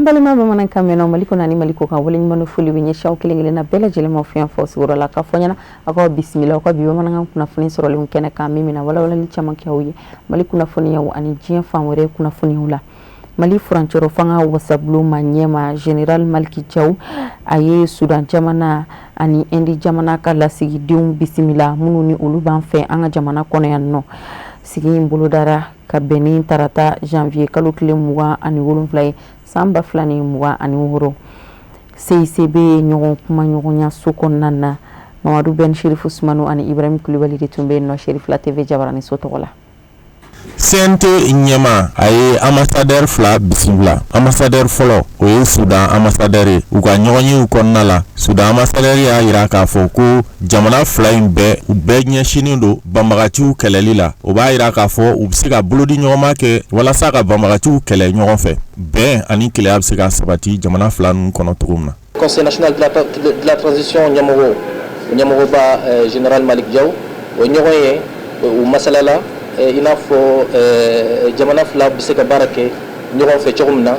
An balima bamanankan mɛnnaw, Mali kɔnɔ ani Mali kɔkan, waleɲuman foli bɛ ɲɛsin aw kelen kelenna bɛɛ lajɛlen ma fiɲɛ fɔ sigiyɔrɔ la, ka fɔ ɲɛna aw ka bisimila aw ka bi bamanankan kunnafoni sɔrɔlenw kɛnɛ kan, min bɛna walawalali caman kɛ aw ye Mali kunnafoniyaw ani diɲɛ fan wɛrɛ kunnafoniyaw la. Mali furancɛrɔ fanga wasabulon ma ɲɛma, Général Malick Diaw, a ye Sudan jamana ani Inde jamana ka lasigidenw bisimila, minnu ni olu b'an fɛ an ka jamana kɔnɔ yan nɔ. Sigi in bolodara ka bɛn ni tarata janvier kalo tile 27 ye, san 2026, CICB ɲɔgɔn kuma ɲɔgɔnya so kɔnɔna na. Mamadu Ben Sherifu Sumanu ani Ibrahim Kulibali de tun bɛ yen nɔ, Sherifila TV jabaranin so tɔgɔ la. CNT ɲɛma, a ye ambassadeur fila bisimila. Ambassadeur fɔlɔ, o ye Sudan ambassadeur ye. U ka ɲɔgɔnyew kɔnɔna la, Sudan ambassadeur y'a jira k'a fɔ ko jamana fila in bɛɛ, u bɛɛ ɲɛsinnen don banbagaciw kɛlɛli la. O b'a jira k'a fɔ u bɛ se ka bolodi ɲɔgɔnma kɛ walasa ka banbagaciw kɛlɛ ɲɔgɔn fɛ, bɛn ani kelenya bɛ se ka sabati jamana fila ninnu kɔnɔ cogo min na. Conseil national de la transition ɲɛmɔgɔ, ɲɛmɔgɔba général Malick Diaw, o ɲɔgɔn ye, u masalala i n'a fɔ jamana fila bɛ se ka baara kɛ ɲɔgɔn fɛ cogo min na,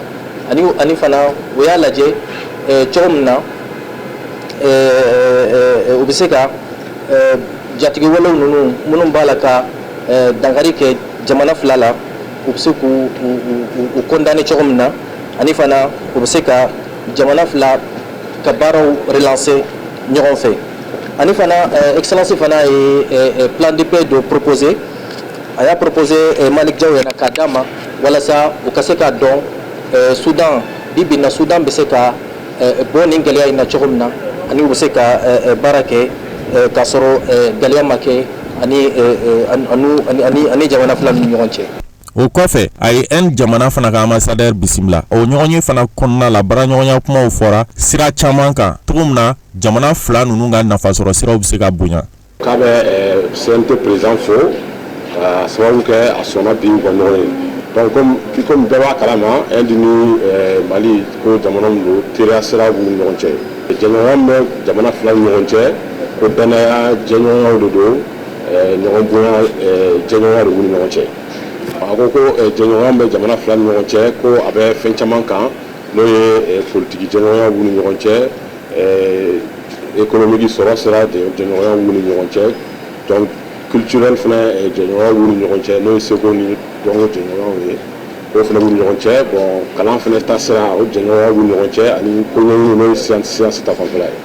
ani fana u y'a lajɛ cogo min na u bɛ se ka jatigɛwalew ninnu minnu b'a la ka dankari kɛ jamana fila la, u bɛ se k'u u condamner cogo min na, ani fana u bɛ se ka jamana fila ka baaraw relancer ɲɔgɔn fɛ. Ani fana excellence fana ye plan de paix dɔ proposer, a y'a proposer Malick Diaw ɲɛna k'a d'a ma, walasa u ka se k'a dɔn Soudan bi bi in na, Soudan bɛ se ka bɔ nin gɛlɛya in na cogo min na, ani u bɛ se ka baara kɛ k'a sɔrɔ gɛlɛya ma kɛ ani jamana fila ni ɲɔgɔn cɛ. O kɔfɛ, a ye Inde jamana fana ka ambassadeur bisimila. O ɲɔgɔnye fana kɔnɔna la, baaraɲɔgɔnya kumaw fɔra sira caman kan, cogo min na jamana fila ninnu ka nafasɔrɔ siraw bɛ se ka bonya. K'a bɛ CNT président fo ka sababu kɛ a sɔnna bi u ka ɲɔgɔn ye. Donc comme bɛɛ b'a kalama, Inde ni Mali ko jamana min don, teriya sira b'u ni ɲɔgɔn cɛ. Jɛɲɔgɔnya min bɛ jamana fila ni ɲɔgɔn cɛ, ko danaya jɛɲɔgɔnyaw de don, ɲɔgɔn bonya jɛɲɔgɔnya de b'u ni ɲɔgɔn cɛ. A ko ko jɛɲɔgɔnya bɛ jamana fila ni ɲɔgɔn cɛ, ko a bɛ fɛn caman kan, n'o ye politiki jɛɲɔgɔnya b'u ni ɲɔgɔn cɛ, économique sɔrɔ sira jɛɲɔgɔnya b'u ni ɲɔgɔn cɛ, donc culturel fana jɛɲɔgɔnya b'u ni ɲɔgɔn cɛ, n'o ye seko ni dɔnko jɛɲɔgɔnyaw ye, k'o fana b'u ni ɲɔgɔn cɛ. Bon, kalan fana ta sira, o jɛɲɔgɔnya b'u ni ɲɔgɔn cɛ, ani ko ɲɛɲini, n'o ye science ta fanfɛla ye.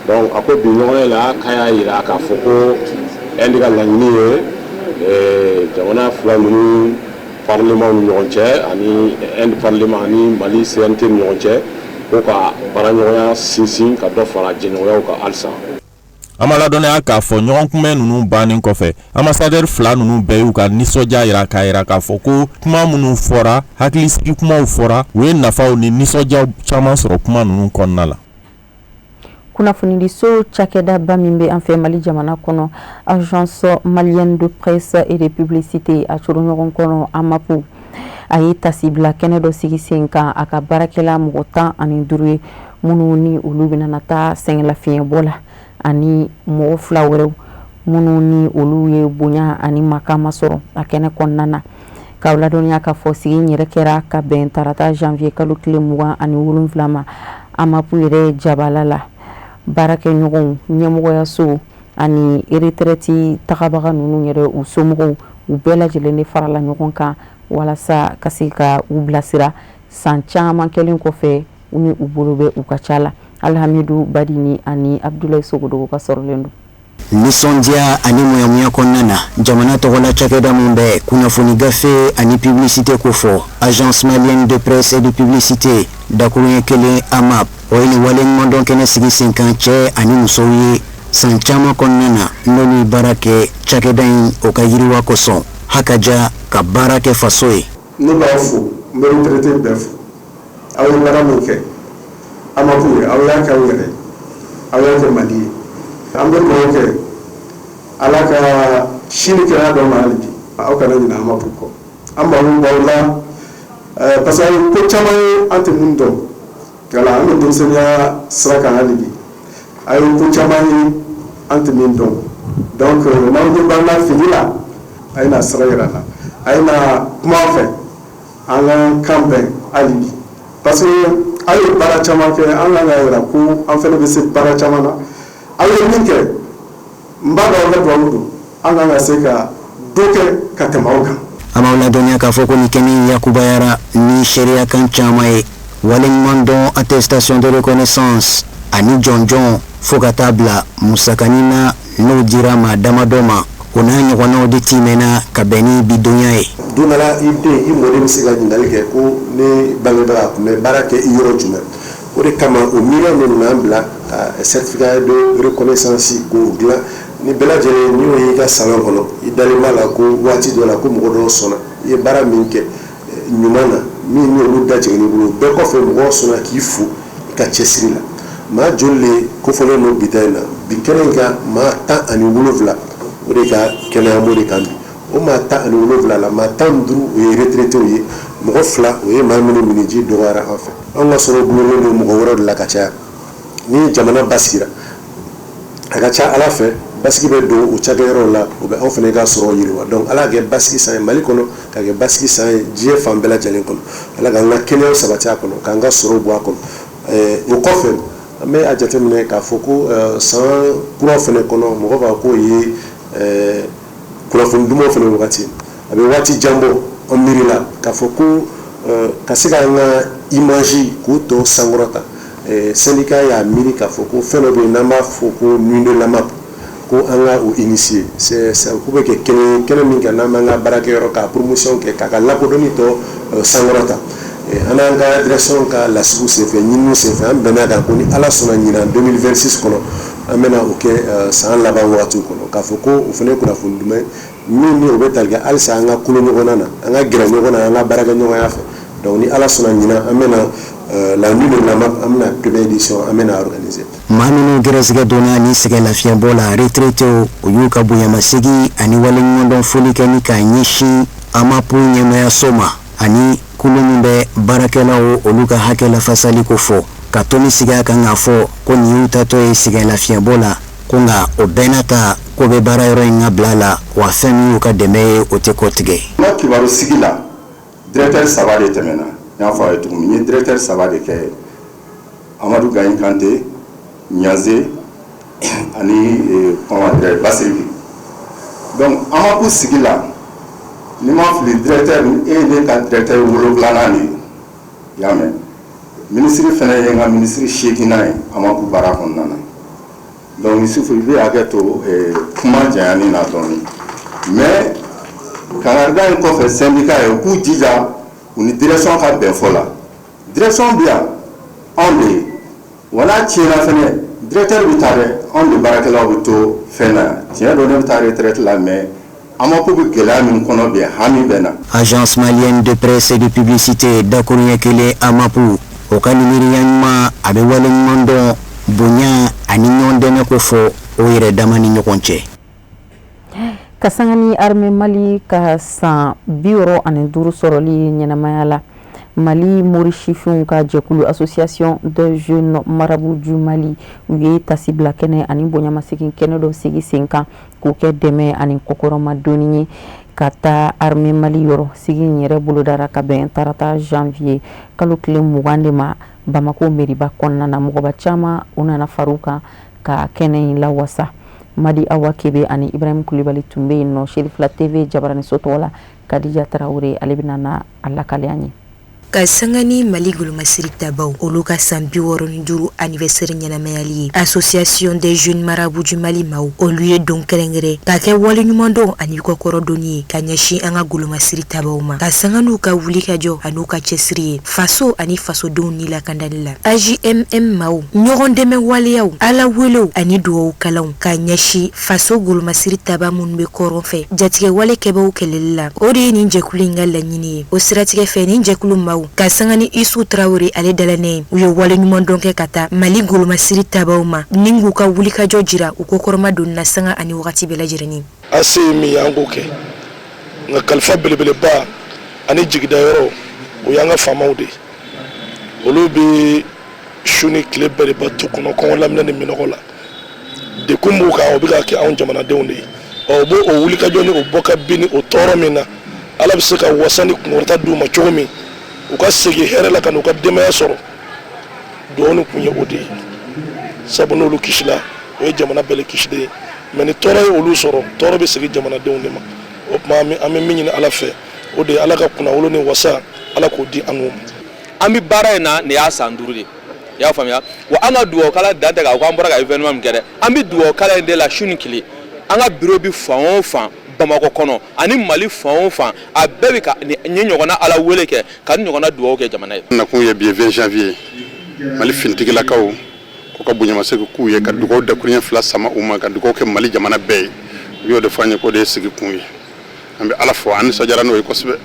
Donc a ko bi ɲɔgɔn ye la, k'a y'a jira k'a fɔ ko Inde ka laɲini ye jamana fila ninnu parlement ni ɲɔgɔn cɛ, ani Inde parlement ani Mali CNT ni ɲɔgɔn cɛ, ko ka baaraɲɔgɔnya sinsin, ka dɔ fara jɛɲɔgɔnyaw kan halisa. An ma ladɔnniya k'a fɔ ɲɔgɔn kunbɛn ninnu bannen kɔfɛ, ambassadeur fila ninnu bɛɛ y'u ka nisɔndiya jira, k'a jira k'a fɔ ko kuma minnu fɔra, hakilisigi kumaw fɔra, u ye nafaw ni nisɔndiya caman sɔrɔ kuma ninnu kɔnɔna la. Kunnafonidiso cakɛdaba min bɛ an fɛ Mali jamana kɔnɔ, Agence malienne de presse et de publicité, a coro ɲɔgɔn kɔnɔ AMAP, a ye tasibila kɛnɛ dɔ sigi sen kan a ka baarakɛla mɔgɔ 15 ye, minnu ni olu bɛna taa sɛgɛnlafiɲɛbɔ la, ani mɔgɔ fila wɛrɛw minnu ni olu ye bonya ani makama sɔrɔ a kɛnɛ kɔnɔna na. K'aw ladɔnniya k'a fɔ sigi in yɛrɛ kɛra ka bɛn tarata janvier kalo tile 27 ma, AMAP yɛrɛ jabala la. Baarakɛɲɔgɔnw, ɲɛmɔgɔyaso ani retraite tagabaga ninnu yɛrɛ, u somɔgɔw, u bɛɛ lajɛlen de farala ɲɔgɔn kan walasa ka se ka u bilasira san caman kɛlen kɔfɛ u ni u bolo bɛ u ka ca la. Alhamidu Badini ani Abdoulaye Sogodogo ka sɔrɔlen don. Nisɔndiya ani muyamuya kɔnɔna na, jamana tɔgɔla cakɛda min bɛ kunnafoni gafe ani publicité kofɔ, Agence malienne de presse et de publicité, dakuruɲɛ kelen AMAP, o ye nin waleɲumandɔn kɛnɛ sigi sen kan cɛ ani musow ye san caman kɔnɔna na, n'olu ye baara kɛ cakɛda in o ka yiriwa kosɔn, hakaja ka baara kɛ faso ye. Ne b'aw fo, n bɛ retraité bɛɛ fo. Aw ye baara min kɛ AMAP ye, aw y'a kɛ aw yɛrɛ ye, aw y'a kɛ Mali ye. An bɛ dugawu kɛ Ala ka sini kɛnɛya dɔ ma. Hali bi, aw kana ɲinɛ AMAP kɔ. An mago b'aw la, parce que aw ye ko caman ye an tɛ mun dɔn. Wala an bɛ denmisɛnninya sira kan. Hali bi, a ye ko caman ye an tɛ min dɔn. Donc n'aw ɲɛ b'an na fili la, a ye na sira yira an na, a ye na kuma an fɛ, an ka kan bɛn hali bi, parce que Aw ye baara caman kɛ, an kan ka yira ko an fana bɛ se baara caman na. Aw ye min kɛ, n b'a dɔn aw ka duwawu don, an kan ka se ka dɔ kɛ ka tɛmɛ aw kan. An b'aw ladɔnniya k'a fɔ ko nin kɛnɛ in yakubayara ni seereyakan caman ye, waleɲumandɔn, attestation de reconnaissance ani jɔnjɔn, fo ka taa bila musakanin na n'o dira maa damadɔ ma, o n'a ɲɔgɔnnaw de timɛna ka bɛn ni bi donya ye. Don dɔ la, i den, i mɔden bɛ se ka ɲininkali kɛ ko ne bangebaga tun bɛ baara kɛ i yɔrɔ jumɛn? O de kama, o miiriya ninnu n'an bila ka certificat de reconnaissance k'o dilan ni bɛɛ lajɛlen. N'i y'o ye i ka salon kɔnɔ, i dalen b'a la ko waati dɔ la ko mɔgɔ dɔw sɔnna i ye baara min kɛ ɲuman na, min ni olu da jiginna i bolo. Bɛɛ kɔfɛ, mɔgɔw sɔnna k'i fo i ka cɛsiri la. Maa joli de kofɔlen don bi ta in na? Bi kɛnɛ in kan, maa 17, o de ka kɛnɛya b'o de kan bi. O maa 17 la, maa 15, o ye retraités ye. Mɔgɔ 2, o ye maa minnu miniji dɔgɔyara an fɛ. Anw ka sɔrɔ gulonnen don mɔgɔ wɛrɛw de la ka caya. Ni jamana basigira, a ka ca Ala fɛ, basigi bɛ don o cakɛyɔrɔw la, o bɛ anw fana ka sɔrɔ yiriwa. Donc Ala kɛ basigi san ye Mali kɔnɔ, ka kɛ basigi san ye diɲɛ fan bɛɛ lajɛlen kɔnɔ. Ala k'an ka kɛnɛyaw sabati a kɔnɔ, k'an ka sɔrɔw bɔ a kɔnɔ. O kɔfɛ, an bɛ a jateminɛ k'a fɔ ko san kura fana kɔnɔ, mɔgɔ b'a k'o ye kunnafoni dumanw fana wagati. A bɛ waati jan bɔ, an miirila k'a fɔ ko ka se k'an ka image k'o tɔ sankɔrɔta, syndicat y'a miiri k'a fɔ ko fɛn dɔ bɛ yen n'an b'a fɔ ko Nuit de l'AMAP, ko an ka o initier. C'est k'u bɛ kɛ kɛnɛ kɛnɛ min kan n'an b'an ka baarakɛyɔrɔ ka promotion kɛ, k'a ka lakodɔnni tɔ sankɔrɔta. An n'an ka direction ka lasigiw senfɛ, ɲininiw senfɛ, an bɛnna kan ko ni Ala sɔnna, ɲinan 2026 kɔnɔ, an bɛna o kɛ san laban wagatiw kɔnɔ, k'a fɔ ko o fana ye kunnafoni duman ye min ni o bɛ tali kɛ halisa an ka kolo ɲɔgɔn na, an ka gɛrɛ ɲɔgɔn na, an ka baarakɛ ɲɔgɔnya fɛ. Donc ni Ala sɔnna, ɲinan, an bɛna la Nuit de l'AMAP, an bɛna première édition, an bɛna organiser. Maa minnu gɛrɛsɛgɛ donna ni sɛgɛn lafiɲɛbɔ la, retraités, u y'u ka bonyamasegin ani waleɲumandɔn foli kɛ ni k'a ɲɛsin AMAP ɲɛmayaso ma ani kulu min bɛ baarakɛlaw olu ka hakɛ lafasali ko fɔ, ka tomi sigi a kan k'a fɔ ko nin y'u tatɔ ye sɛgɛn lafiɲɛbɔ la, ko nka o bɛɛ n'a ta, ko bɛ baara yɔrɔ in ka bila la, wa fɛn min y'u ka dɛmɛ ye, o tɛ kɔtigɛ. N ka kibaru sigi la, directeur saba de tɛmɛna. N y'a fɔ a ye cogo min, n ye directeur saba de kɛ: Amadu Gayi Kante, Ɲaze ani, comment dirais, Basiriki. Donc AMAP sigi la, ni ma fili, directeur, e ye ne ka directeur wolonfilanan de ye, i y'a mɛn. Minisiri fana ye n ka minisiri seeginnan ye AMAP baara kɔnɔna na. Donc Yusufu, i bɛ hakɛ to kuma janyani na dɔɔnin, mais kangarida in kɔfɛ, syndicat ye u k'u jija u ni direction ka bɛn fɔ la. Direction bɛ yan, anw de ye wa. N'a tiɲɛna fɛnɛ, directeur bɛ taa dɛ, anw de baarakɛlaw bɛ to fɛn na yan. Tiɲɛ don, ne bɛ taa retraite la, mais AMAP bɛ gɛlɛya min kɔnɔ bi, hami bɛ na. Agence malienne de presse et de publicité, dakuruɲɛ kelen AMAP, o ka nin miiriya ɲuman, a bɛ waleɲuman dɔn, bonya ani ɲɔgɔn dɛmɛ ko fɔ o yɛrɛ dama ni ɲɔgɔn cɛ. Ka sanga ni armée Mali ka san 65 sɔrɔli ɲɛnamaya la, Mali mori sifinw ka jɛkulu, Association des jeunes marabouts du Mali, u ye tasibila kɛnɛ ani bonyamasegin kɛnɛ dɔ sigi sen kan k'o kɛ dɛmɛ ani kɔkɔrɔma donni ye ka taa armée Mali yɔrɔ. Sigi in yɛrɛ bolodara ka bɛn tarata janvier kalo tile 20 de ma, Bamako meriba kɔnɔna na. Mɔgɔba caman, u nana far'u kan ka kɛnɛ in lawasa. Madi Awa Kebe ani Ibrahim Kulibali tun bɛ yen nɔ Serifila TV jabaraniso tɔgɔ la. Kadija Tarawele, ale bɛna na a lakale an ye. Ka sanga ni Mali golomasiri tabaw olu ka san 65 anniversaire ɲɛnamayali ye, Association des jeunes marabouts du Mali maaw, olu ye don kɛrɛnkɛrɛn ka kɛ waleɲumandɔn ani kɔkɔrɔdonni ye ka ɲɛsin an ka golomasiri tabaw ma, ka sanga n'u ka wulikajɔ an'u ka cɛsiri ye faso ani fasodenw ni lakandali la. AJMM maaw, ɲɔgɔn dɛmɛ waleyaw, Ala welew ani dugawu kalanw ka ɲɛsin faso golomasiri taba minnu bɛ kɔrɔn fɛ, jatigɛ wale kɛbaw kɛlɛli la, o de ye nin jɛkulu in ka laɲini ye. O siratigɛ fɛ, nin jɛkulu maaw, ka sanga ni Isu Tarawele ale dalanɛ ye, u ye waleɲuman dɔn kɛ ka taa Mali golomasiri tabaw ma ni k'u ka wulikajɔ jira u kɔkɔrɔma don na sanga ani wagati bɛɛ lajɛlen. An se ye min ye, an k'o kɛ, nka kalifa belebeleba ani jigida yɔrɔ, o y'an ka faamaw de ye. Olu bɛ su ni tile bɛɛ de ba tu kɔnɔ, kɔngɔ laminɛ ni minɔgɔ la, dekun b'u kan. O bɛ ka kɛ anw jamanadenw de ye. Ɔ, u b'o o wulikajɔ ni o bɔ ka bin ni o tɔɔrɔ min na, Ala bɛ se ka wasa ni kunkɔrɔta d'u ma cogo min, u ka segin hɛrɛ la ka n'u ka denbaya sɔrɔ. Dugawu nin kun ye o de ye, sabu n'olu kisila, o ye jamana bɛɛ le kisilen ye. Mais ni tɔɔrɔ ye olu sɔrɔ, tɔɔrɔ bɛ segin jamanadenw de ma. O tuma, an bɛ min ɲini Ala fɛ, o de ye Ala ka kunnawolo ni wasa, Ala k'o di an n'u ma. An bɛ baara in na, nin y'a san 5 de, i y'a faamuya wa. An ka dugawu kala dan tɛ k'a ko an bɔra ka événement min kɛ dɛ. An bɛ dugawu kala in de la su ni tile. An ka bureau bɛ fan o fan Bamakɔ kɔnɔ ani Mali fan o fan, a bɛɛ bɛ ka nin ɲɔgɔnna Ala wele kɛ, ka nin ɲɔgɔnna dugawu kɛ jamana ye. Nakun ye bi ye 20 janvier, Mali finitigilakaw ko ka bonyamasegin k'u ye, ka dugawu dakuruɲɛ fila sama u ma, ka dugawu kɛ Mali jamana bɛɛ ye. U y'o de fɔ an ye k'o de ye sigi kun ye. An bɛ Ala fo, an nisɔndiyara n'o ye kosɛbɛ,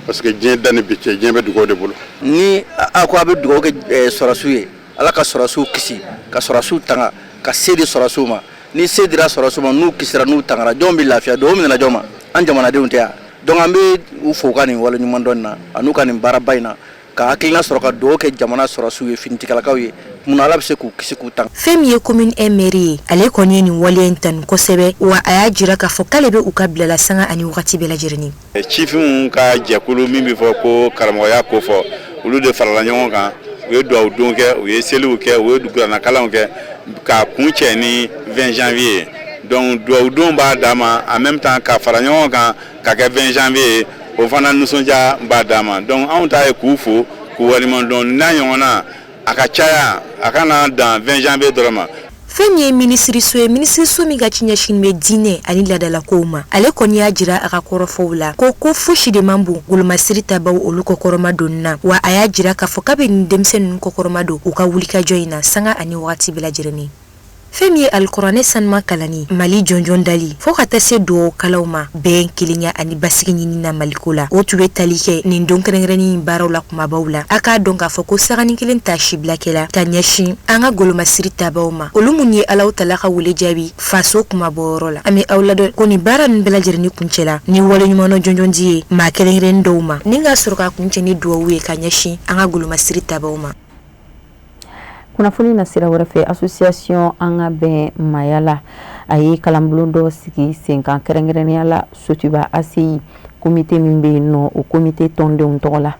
parce que diɲɛ da ni bi cɛ, diɲɛ bɛ dugawu de bolo. Ni a ko a bɛ dugawu kɛ sɔrɔsiw ye, Ala ka sɔrɔsiw kisi, ka sɔrɔsiw tanga, ka se di sɔrɔsiw ma. Ni se dira sɔrɔsiw ma, n'u kisira, n'u tangara, jɔn bɛ lafiya? Dugawu minɛ jɔn ma? An jamanadenw tɛ yan? Donc an bɛ u fo u ka nin wale ɲuman dɔn na an'u ka nin baaraba in na, ka hakilina sɔrɔ ka dugawu kɛ jamana sɔrɔsiw ye, finitigilakaw ye. Mun Ala bɛ se k'u kisi, k'u tanga. Fɛn min ye commune 1 maire ye, ale kɔni ye nin waleya in tanu kosɛbɛ, wa a y'a jira k'a fɔ k'ale bɛ u ka bilala sanga ani wagati bɛɛ lajɛlen. Cifinw ka jɛkulu min bɛ fɔ ko karamɔgɔya ko fɔ, olu de farala ɲɔgɔn kan. U ye dugawu don kɛ, u ye seliw kɛ, u ye kuranɛkalanw kɛ k'a kun cɛ ni 20 janvier ye. Donc dugawu don b'a d'a ma, en même temps ka fara ɲɔgɔn kan ka kɛ 20 janvier ye, o fana nisɔndiya b'a d'a ma. Donc anw ta ye k'u fo, k'u waleɲuman dɔn. N'a ɲɔgɔnna a ka caya, a kana dan 20 janvier dɔrɔn ma. Fɛn min ye minisiriso ye, minisiriso min ka ci ɲɛsin bɛ diinɛ ani laadalakow ma, ale kɔni y'a jira a ka kɔrɔfɔw la ko fosi de man bon golomasiri tabaw olu kɔkɔrɔma donni na. Wa a y'a jira k'a fɔ k'a bɛ nin denmisɛnnin ninnu kɔkɔrɔma don u ka wulikajɔ in na sanga ani wagati bɛɛ lajɛlen. Fɛn min ye alikuranɛ sanuma kalanni, Mali jɔnjɔn dali, fo ka taa se dugawu kalaw ma, bɛn, kelenya ani basigi ɲini na Maliko la, o tun bɛ tali kɛ nin don kɛrɛnkɛrɛnnen baaraw la kumabaw la. A k'a dɔn k'a fɔ ko sagani kelen tasibila kɛla ka ɲɛsin an ka golomasiri tabaw ma, olu minnu ye Alahu Taala ka wele jaabi faso kumabɔyɔrɔ la. An bɛ aw ladɔn ko nin baara ninnu bɛɛ lajɛlen kuncɛla ni waleɲumandɔn jɔnjɔn di ye maa kɛrɛnkɛrɛnnen dɔw ma, ni ka sɔrɔ ka kuncɛ ni dugawu ye ka ɲɛsin an ka golomasiri tabaw ma. Kunnafoni na sira wɛrɛ fɛ, association An ka bɛn maaya la, a ye kalanbulon dɔ sigi sen kan, kɛrɛnkɛrɛnnenya la Sotuba ACI comité min bɛ yen nɔ, o comité tɔndenw tɔgɔ la,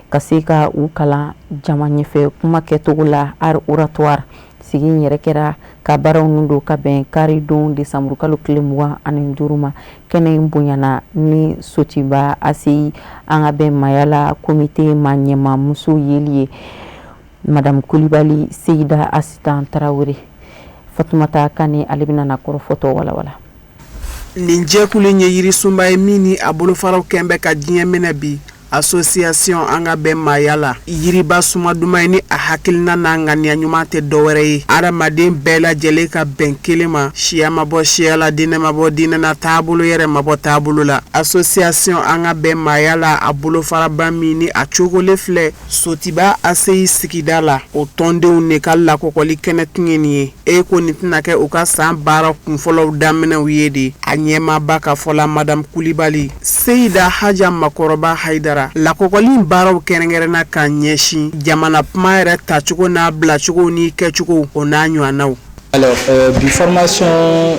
ka se ka u kalan jama ɲɛfɛ kuma kɛcogo la, art oratoire. Sigi in yɛrɛ kɛra ka baaraw ninnu don ka bɛn kari don décembre kalo tile 25 ma. Kɛnɛ in bonyana ni Sotuba ACI An ka bɛn maaya la comité maa ɲɛma muso yeli ye, Madame Kulibali Seyida Asitan Tarawele. Fatumata Kane, ale bɛna na kɔrɔfɔtɔ walawala. Nin jɛkulu in ye yirisunba ye min ni a bolofaraw kɛn bɛ ka diɲɛ minɛ bi. Association An ka bɛn maaya la, yiriba suma duman ye ni a hakilina n'a ŋaniya ɲuman tɛ dɔwɛrɛ ye, adamaden bɛɛ lajɛlen ka bɛn kelen ma, siya ma bɔ siya la, diinɛ ma bɔ diinɛ na, taabolo yɛrɛ ma bɔ taabolo la. Association An ka bɛn maaya la, a bolofaraba min ni a cogolen filɛ Sotiba ACI sigida la, o tɔndenw de ka lakɔkɔli kɛnɛ tun ye nin ye. E ko nin tɛna kɛ u ka san baara kunfɔlɔw daminɛw ye de. A ɲɛmaaba ka fɔ la, Madame Kulibali Seyida Haja Makɔrɔba Hayidara, lakɔkɔli baaraw kɛrɛnkɛrɛnna ka ɲɛsin jamana kuma yɛrɛ tacogo n'a bilacogo ni kɛcogo, o n'a ɲɔgɔnnaw. Alors bi formation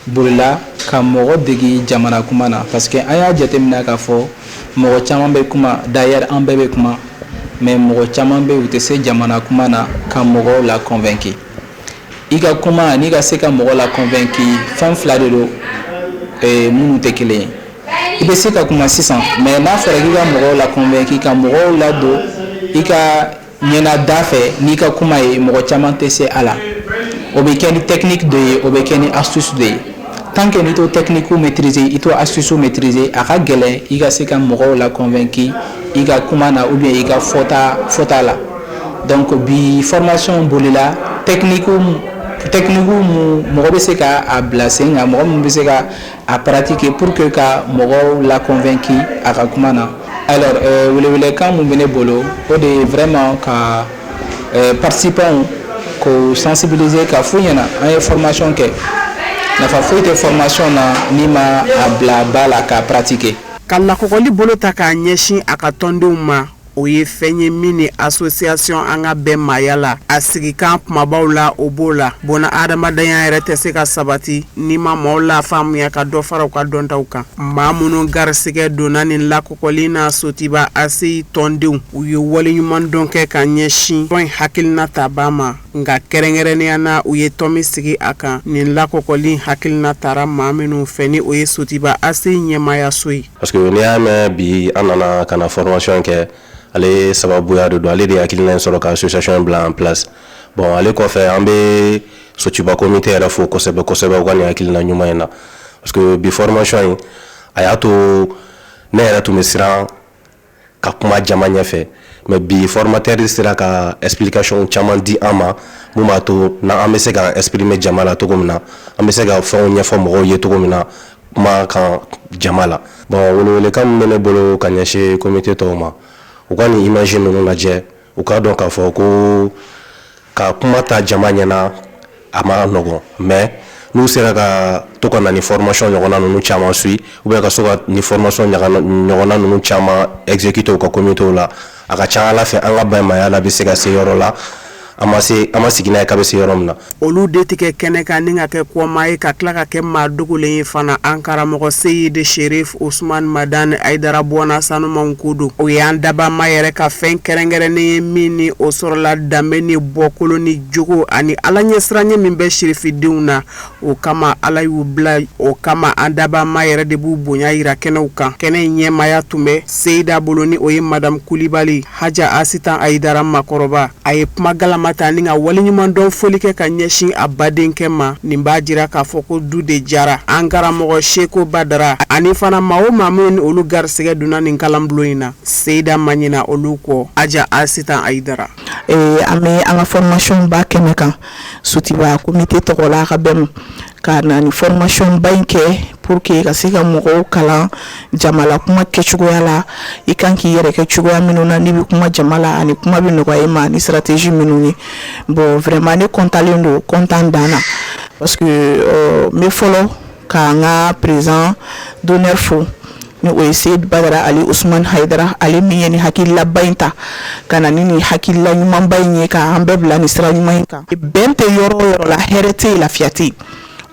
bolila ka mɔgɔ degi jamana kuma na, parce que an y'a jateminɛ k'a fɔ mɔgɔ caman bɛ kuma. D'ailleurs, an bɛɛ bɛ kuma, mais mɔgɔ caman bɛ, u tɛ se jamana kuma na ka mɔgɔw la convaincre. I ka kuma n'i ka se ka mɔgɔ la convaincre, fɛn fila de don minnu tɛ kelen ye. I bɛ se ka kuma sisan, mais n'a fɔra k'i ka mɔgɔw la convaincre, ka mɔgɔw ladon i ka ɲɛnada fɛ n'i ka kuma ye, mɔgɔ caman tɛ se a la. O bɛ kɛ ni technique dɔ ye, o bɛ kɛ ni astuce dɔ ye. Tant que n'i t'o technique maîtriser, i t'o astuce maîtriser, a ka gɛlɛn i ka se ka mɔgɔw la convaincre i ka kuma na ou bien i ka fɔta la. Donc bi formation bolila technique mu mɔgɔ bɛ se ka a bila sen kan, mɔgɔ min bɛ se ka a pratiquer pour que ka mɔgɔw la convaincre a ka kuma na. Alors welewelekan mun bɛ ne bolo, o de ye vraiment ka participants k'o sensibiliser, ka f'u ɲɛna an ye formation kɛ, nafa foyi tɛ formation na n'i ma a bila ba la k'a pratiquer. Ka lakɔkɔli bolo ta k'a ɲɛsin a ka tɔndenw ma. O ye fɛn ye min ni association An ka bɛn maaya la a sigikan kumabaw la, o b'o la. Bona adamadenya yɛrɛ tɛ se ka sabati n'i ma maaw lafaamuya ka dɔ fara u ka dɔntaw kan. Maa minnu garisɛgɛ donna nin lakɔkɔli na, Sotiba ACI tɔndenw, u ye waleɲumandɔn kɛ ka ɲɛsin tɔn in hakilina tabaa ma. Nka kɛrɛnkɛrɛnnenya na, u ye tɔn min sigi a kan, nin lakɔkɔli hakilina tara maa minnu fɛ, ni o ye Sotiba ACI ɲɛmaayaso ye. Parce que n'i y'a mɛn bi an nana ka na formation kɛ, ale sababuya de don. Ale de ye hakilina in sɔrɔ ka association bila en place. Bon, ale kɔfɛ, an bɛ Sotiba comité yɛrɛ fo kosɛbɛ kosɛbɛ u ka nin hakilina ɲuman in na, parce que bi formation in a y'a to ne yɛrɛ tun bɛ siran ka kuma jama ɲɛfɛ, mais bi formateur sera ka explication caman di an ma mun b'a to n'an bɛ se ka exprimer jama la cogo min na, an bɛ se ka fɛnw ɲɛfɔ mɔgɔw ye cogo min na kuma kan jama la. Bon, welewelekan min bɛ ne bolo ka ɲɛsin comité tɔw ma, u ka nin image ninnu lajɛ, u k'a dɔn k'a fɔ ko ka kuma ta jama ɲɛna, a ma nɔgɔn, mais n'u sera ka to ka na ni formation ɲɔgɔnna ninnu caman suit ou bien ka so ka ni formation ɲɔgɔnna ninnu caman exécuter u ka comité la, a ka ca Ala fɛ, an ka bɛnmaya la bɛ se ka se yɔrɔ la an ma se, an ma sigi n'a ye k'a bɛ se yɔrɔ min na. Olu de tɛ kɛ kɛnɛ kan ni ka kɛ kɔmaa ye, ka tila ka kɛ maa dogolen ye fana. An karamɔgɔ Seyidi Sherif Usman Madani Ayidara bɔnna sanumanw ko don. O y'an dabama yɛrɛ ka fɛn kɛrɛnkɛrɛnnen ye min ni o sɔrɔla danbe ni bɔkolo ni jogo ani Ala ɲɛsiranɲɛ min bɛ sirifidenw na. O kama Ala y'u bila, o kama an dabama yɛrɛ de b'u bonya jira kɛnɛw kan. Kɛnɛ in ɲɛmaaya tun bɛ Seyida bolo, ni o ye Madamu Kulibali Haja Asitan Ayidara makɔrɔba. A ye kuma galama ta ni ka waleɲumandɔn foli kɛ ka ɲɛsin a badenkɛ ma. Nin b'a jira k'a fɔ ko du de jara an karamɔgɔ Seko Badara ani fana maa o maa minnu ni olu garisɛgɛ donna nin kalanbulon in na. Seyida ma ɲina olu kɔ. Haja Asitan Ayidara. An bɛ an ka formation ba kɛnɛ kan Sotiba comité tɔgɔ la, ka bɛn ka na ni formation ba in kɛ pour que ka se ka mɔgɔw kalan jamala kuma kɛcogoya la, i kan k'i yɛrɛ kɛ cogoya minnu na n'i bɛ kuma jama la, ani kuma bɛ nɔgɔya i ma ni stratégie minnu ye. Bon, vraiment ne contentlen don, content dan na, parce que n bɛ fɔlɔ k'an ka président d'honneur fo, ni o ye Seyidi Badara Ali Usman Hayidara, ale min ye nin hakililaba in ta ka na ni nin hakilila ɲumanba in ye, k'an bɛɛ bila nin sira ɲuman in kan. Bɛn tɛ yɔrɔ o yɔrɔ la, hɛrɛ tɛ yen, lafiya tɛ yen.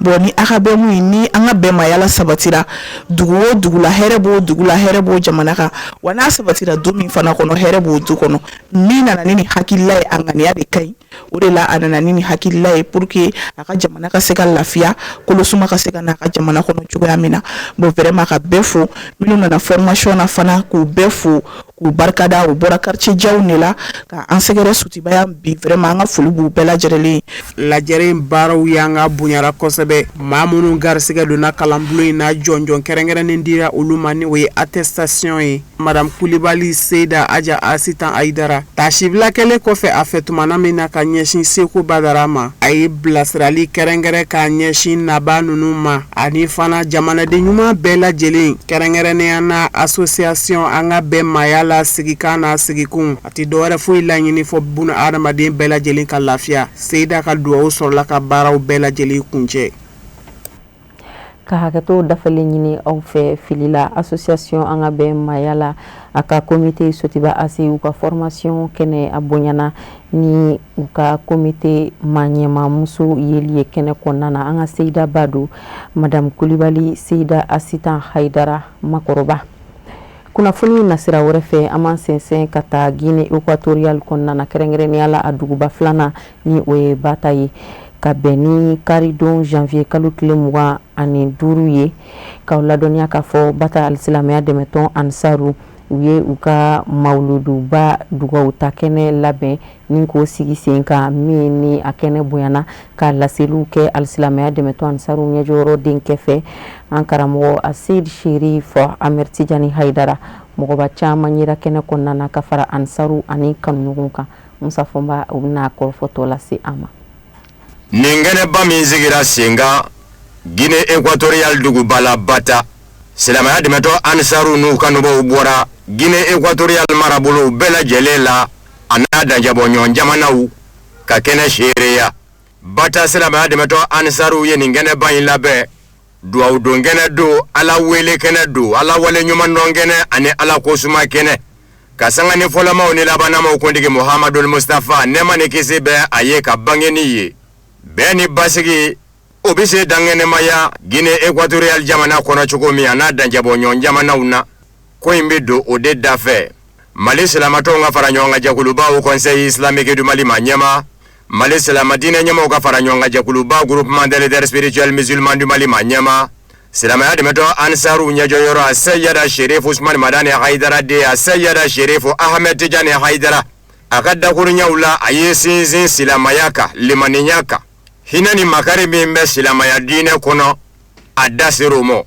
Bon, ni a ka bɛn mun ye, ni an ka bɛnmayala sabatira dugu o dugu la, hɛrɛ b'o dugu la, hɛrɛ b'o jamana kan. Wa n'a sabatira du min fana kɔnɔ, hɛrɛ b'o du kɔnɔ. Min nana ni nin hakilila ye, a ŋaniya de ka ɲi. O de la a nana ni nin hakilila ye pour que a ka jamana ka se ka lafiya, kolosuma ka se ka na a ka jamana kɔnɔ cogoya min na. Bon, vraiment ka bɛɛ fo, minnu nana formation na fana, k'u bɛɛ fo, k'u barikada. U bɔra quartier janw de la ka an sɛgɛrɛ Sotiba yan bi. Vraiment an ka foli b'u bɛɛ lajɛlen ye. Lajɛrɛ in baaraw y'an ka bonyara kosɛbɛ. Maa minnu garisɛgɛ donna kalanbulon in na, jɔnjɔn kɛrɛnkɛrɛnnen dira olu ma, ni o ye attestation ye. Madame Kulibali Seyida Aja Asitan Ayidara taasibila kɛlen kɔfɛ a fɛ tumana min na ka ɲɛsin Seko Badara ma, a ye bilasirali kɛrɛnkɛrɛn ka ɲɛsin nabaa ninnu ma ani fana jamanaden ɲuman bɛɛ lajɛlen, kɛrɛnkɛrɛnnenya na association An ka bɛn maaya la sigikan n'a sigikun. A tɛ dɔwɛrɛ foyi laɲini fɔ buna adamaden bɛɛ lajɛlen ka lafiya. Seyida ka dugawu sɔrɔla ka baaraw bɛɛ lajɛlen kuncɛ. Ka hakɛto dafalen ɲini aw fɛ fili la, association An ka bɛn maaya la, a ka comité Sotiba ACI, u ka formation kɛnɛ a bonyana ni u ka comité maa ɲɛmaamuso yeli ye kɛnɛ kɔnɔna na. An ka Seyidaba don, Madame Kulibali Seyida Asitan Hayidara makɔrɔba. Kunnafoni nasira wɛrɛ fɛ, an b'an sɛnsɛn ka taa Guinée équatoriale kɔnɔna na, kɛrɛnkɛrɛnnenya la a duguba filanan ni o ye Bata ye, ka bɛn ni karidon janvier kalo tile 25 ye, k'aw ladɔnniya k'a fɔ Bata alisilamɛya dɛmɛtɔn Ansaru, u ye u ka mawuluduba dugaw ta kɛnɛ labɛn ni k'o sigi sen kan, min ni a kɛnɛ bonyana ka laseliw kɛ alisilamɛya dɛmɛtɔn Ansaru ɲɛjɔyɔrɔ denkɛ fɛ, an karamɔgɔ Aseyid Sherif Amɛri Tijani Hayidara. Mɔgɔba caman yera kɛnɛ kɔnɔna na ka fara Ansaru ani kanuɲɔgɔnw kan. Musa Fɔnba, u bɛna kɔrɔfɔ tɔ lase an ma. Nin kɛnɛba min sigira sen kan Guinée équatoriale duguba la Bata, silamɛya dɛmɛtɔn Ansaru n'u kanubaw bɔra Guinée équatoriale marabolow bɛɛ lajɛlen la a n'a dancɛbɔɲɔgɔn jamanaw ka kɛnɛ seereya. Bata silamɛya dɛmɛtɔn Ansaru ye nin kɛnɛba in labɛn. Duwawudon kɛnɛ don, Ala wele kɛnɛ don, Ala wale ɲumandɔn kɛnɛ ani Ala kosuma kɛnɛ. Ka sanga ni fɔlɔmaw ni labanamaw kuntigi Muhamadul Mustafa, nɛɛma ni kisi bɛ a ye, ka bangeni ye, bɛn ni basigi o bɛ se dankɛnɛmaya Guinée équatoriale jamana kɔnɔ cogo min, a n'a dancɛbɔɲɔgɔn jamanaw na. Ko in bɛ don o de da fɛ. Mali silamatɔnw ka fara ɲɔgɔn kan jɛkuluba Haut Conseil islamique du Mali ma ɲɛma, Mali silama diinɛ ɲɛmaaw ka fara ɲɔgɔn kan jɛkuluba Groupement des leaders spirituels musulmans du Mali ma ɲɛma, silamɛya dɛmɛtɔn Ansaru ɲɛjɔyɔrɔ a Seyida Sherif Usman Madani Hayidara den a Seyida Sherif Ahmed Tijani Hayidara, a ka dakuruɲaw la, a ye sinsin silamɛya kan, limaniya kan, hinɛ ni makari min bɛ silamɛya diinɛ kɔnɔ, a da ser'o ma.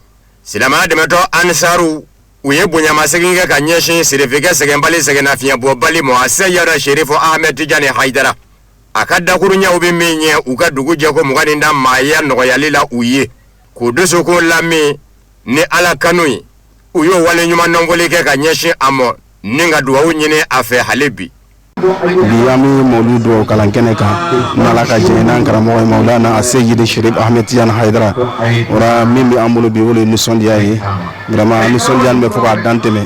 Silamɛya dɛmɛtɔn Ansaru, u ye bonyamasegin kɛ ka ɲɛsin sirifikɛ sɛgɛnbali sɛgɛnnafiɲɛbɔbali ma a Seyida Sherif Ahmed Tijani Hayidara. A ka dakuruɲaw bɛ min ɲɛ u ka dugu jɛko 20 ni maaya nɔgɔyali la u ye, k'u dusukun lamin ni Ala kanu ye, u y'o wale ɲuman nɔnfɔli kɛ ka ɲɛsin a ma ni ka dugawu ɲini a fɛ hali bi. Bi an bɛ mawulu dugawu kalan kɛnɛ kan n'Ala ka jɛ n'an karamɔgɔ ye Mawulana Seyidi Sherif Ahmed Tijani Hayidara. O la, min bɛ an bolo bi, o de ye nisɔndiya ye. Vraiment, nisɔndiya bɛ fɔ k'a dan tɛmɛ,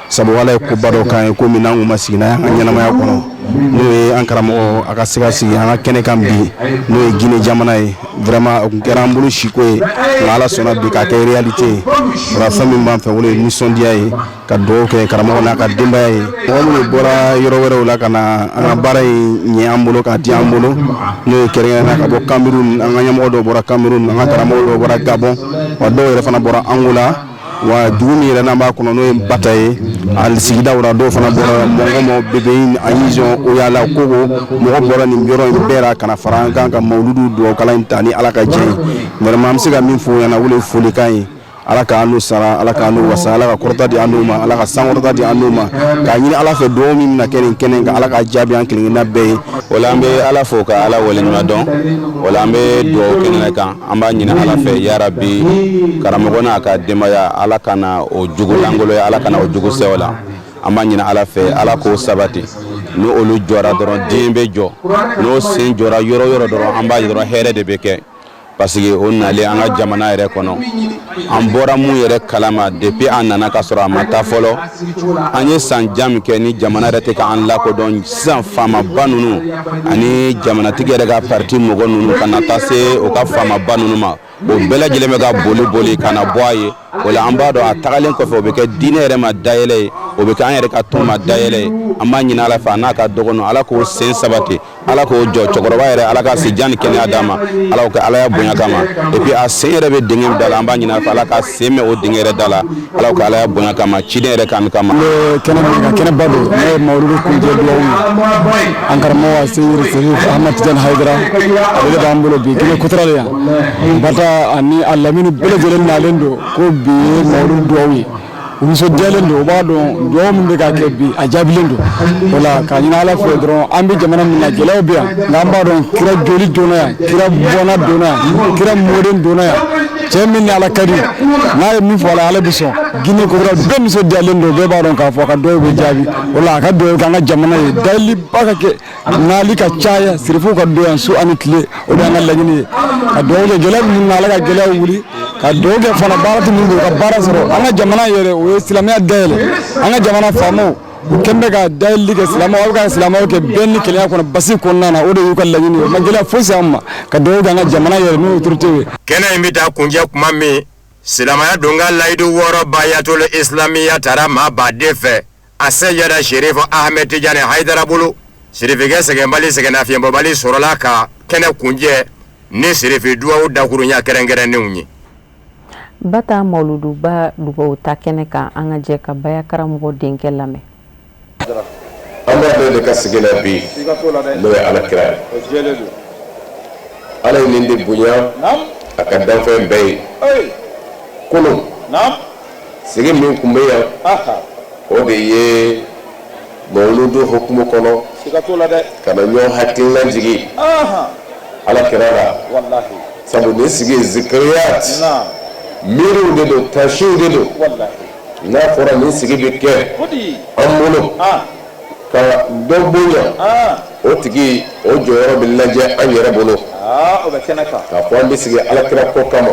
sabu Ala ye koba dɔ k'an ye, ko min n'an kun ma sigi n'a ye an ka ɲɛnamaya kɔnɔ, n'o ye an karamɔgɔ a ka se ka sigi an ka kɛnɛ kan bi, n'o ye Guinée jamana ye. Vraiment, o kun kɛra an bolo siko ye, nka Ala sɔnna bi k'a kɛ réalité ye. O la, fɛn min b'an fɛ, o de ye nisɔndiya ye, ka dugawu kɛ karamɔgɔ n'a ka denbaya ye. Mɔgɔ minnu bɔra yɔrɔ wɛrɛw la ka na an ka baara in ɲɛ an bolo k'a di an bolo, n'o ye kɛrɛnkɛrɛnnenya ka bɔ Cameroun, an ka ɲɛmɔgɔ dɔw bɔra Cameroun, an ka karamɔgɔ dɔw bɔra Gabon, wa dɔw yɛrɛ fana bɔra Angola. Wa dugu min yɛrɛ n'an b'a kɔnɔ, n'o ye Bata ye, a sigidaw la, dɔw fana bɔra Mɔngɔmɔ, Bebeyin, Ayizɔn, Oyala, Kogo. Mɔgɔ bɔra nin yɔrɔ in bɛɛ la ka na fara an kan ka mawuludu dugawu kalan in ta ni Ala ka jɛ ye. Vraiment, an bɛ se ka min fɔ o ɲɛna, o de ye folikan ye. Ala k'an n'u sara, Ala k'an n'u wasa, Ala ka kɔrɔta di an n'u ma, Ala ka sankɔrɔta di an n'u ma, k'a ɲini Ala fɛ, dugawu min bɛna kɛ nin kɛnɛ kan, Ala k'a jaabi an kelenkelenna bɛɛ ye. O la, an bɛ Ala fo ka Ala waleɲuman dɔn. O la, an bɛ dugawu kɛnɛ kan, an b'a ɲini Ala fɛ, yarabi, karamɔgɔ n'a ka denbaya, Ala kana o jugu lankoloya, Ala kana o jugu sɛw la. An b'a ɲini Ala fɛ, Ala k'o sabati. Ni olu jɔra dɔrɔn, diɲɛ bɛ jɔ. N'o sen jɔra yɔrɔ yɔrɔ dɔrɔn, an b'a ye dɔrɔn hɛrɛ de bɛ kɛ, parce que o nalen an ka jamana yɛrɛ kɔnɔ, an bɔra mun yɛrɛ kalama depuis an nana ka sɔrɔ a ma taa fɔlɔ, an ye san jan min kɛ ni jamana yɛrɛ tɛ k'an lakodɔn. Sisan faamaba ninnu ani jamanatigi yɛrɛ ka parti mɔgɔ ninnu ka na taa se o ka faamaba ninnu ma, o bɛɛ lajɛlen bɛ ka boli boli ka na bɔ a ye. O la, an b'a dɔn a tagalen kɔfɛ, o bɛ kɛ diinɛ yɛrɛ ma dayɛlɛ ye, o bɛ kɛ an yɛrɛ ka tɔn ma dayɛlɛ ye. An b'a ɲini Ala fɛ, a n'a ka dɔgɔninw, Ala k'o sen sabati, Ala k'o jɔ. Cɛkɔrɔba yɛrɛ, Ala ka si jan ni kɛnɛya d'a ma, Ala k'o kɛ Ala ya bonya kama. Et puis a sen yɛrɛ bɛ dingɛ da la, an b'a ɲini Ala fɛ, Ala ka sen mɛn o dingɛ yɛrɛ da la, Ala k'o kɛ Ala ya bonya kama, ciden yɛrɛ kanu kama. N bɛ kɛnɛ min kan, kɛnɛba don, n'o ye mawuludu kuncɛ dugawu ye. An karamɔgɔ Seyidi Serif Ahmed Tijani Hayidara, ale de b'an bolo bi Guinée Équatoriale yan. Bata ani a lamini bɛɛ lajɛlen nalen don ko bi ye mawuludu dugawu ye. U nisɔndiyalen don, u b'a dɔn dugawu min bɛ ka kɛ bi, a jaabilen don. O la, k'a ɲini Ala fɛ dɔrɔn, an bɛ jamana min na, gɛlɛyaw bɛ yan, nka an b'a dɔn kira joli donna yan, kira bɔnna donna yan, kira mɔden donna yan. Cɛ min ni Ala ka di, n'a ye min fɔ a la, Ala bɛ sɔn. Guinée Équatoriale bɛɛ nisɔndiyalen don, bɛɛ b'a dɔn k'a fɔ a ka dugawu bɛ jaabi. O la, a ka dugawu kɛ an ka jamana ye, dayɛlɛliba ka kɛ, nali ka caya, sirifuw ka don yan su ani tile. O de y'an ka laɲini ye. Ka dugawu kɛ gɛlɛya minnu na, Ala ka gɛlɛyaw wuli. Ka dugawu kɛ fana, baara tɛ minnu bolo, ka baara sɔrɔ. An ka jamana yɛrɛ, o ye silamɛya dayɛlɛ. An ka jamana faamaw, u kɛn bɛ ka dayɛlɛli kɛ silamɛw, a bɛ ka silamɛw kɛ bɛn ni kelenya kɔnɔ, basi kɔnɔna na. O de y'u ka laɲini ye. O ma gɛlɛya fosi an ma. Ka dugawu kɛ an ka jamana yɛrɛ n'o autorité ye. Kɛnɛ in bɛ taa kuncɛ kuma min, silamɛya donka layidu wɔɔrɔ Bayatul Islamiya taara maa baden fɛ a Seyida Sherif Ahmed Tijani Hayidara bolo. Sirifikɛ sɛgɛnbali sɛgɛnnafiɲɛbɔbali sɔrɔla ka kɛnɛ kuncɛ ni sirifi duwawu dakurunya kɛrɛnkɛrɛnnenw ye. Bata mawuluduba dugawu ta kɛnɛ kan, an ka jɛ ka baya karamɔgɔ denkɛ lamɛn. An b'a bɛɛ de ka sigi la bi, n'o ye Ala kira ye. Ala ye nin de bonya a ka danfɛn bɛɛ ye. Kunun sigi min tun bɛ yan, o de ye mawuludu hukumu kɔnɔ, ka na ɲɔgɔn hakilina jigin Ala kira la, sabu nin sigi zikiriyat, miiriw de don, tasiw de don. N'a fɔra nin sigi bɛ kɛ an bolo ka dɔ bonya, o tigi o jɔyɔrɔ bɛ lajɛ an yɛrɛ bolo, k'a fɔ an bɛ sigi Alakira ko kama,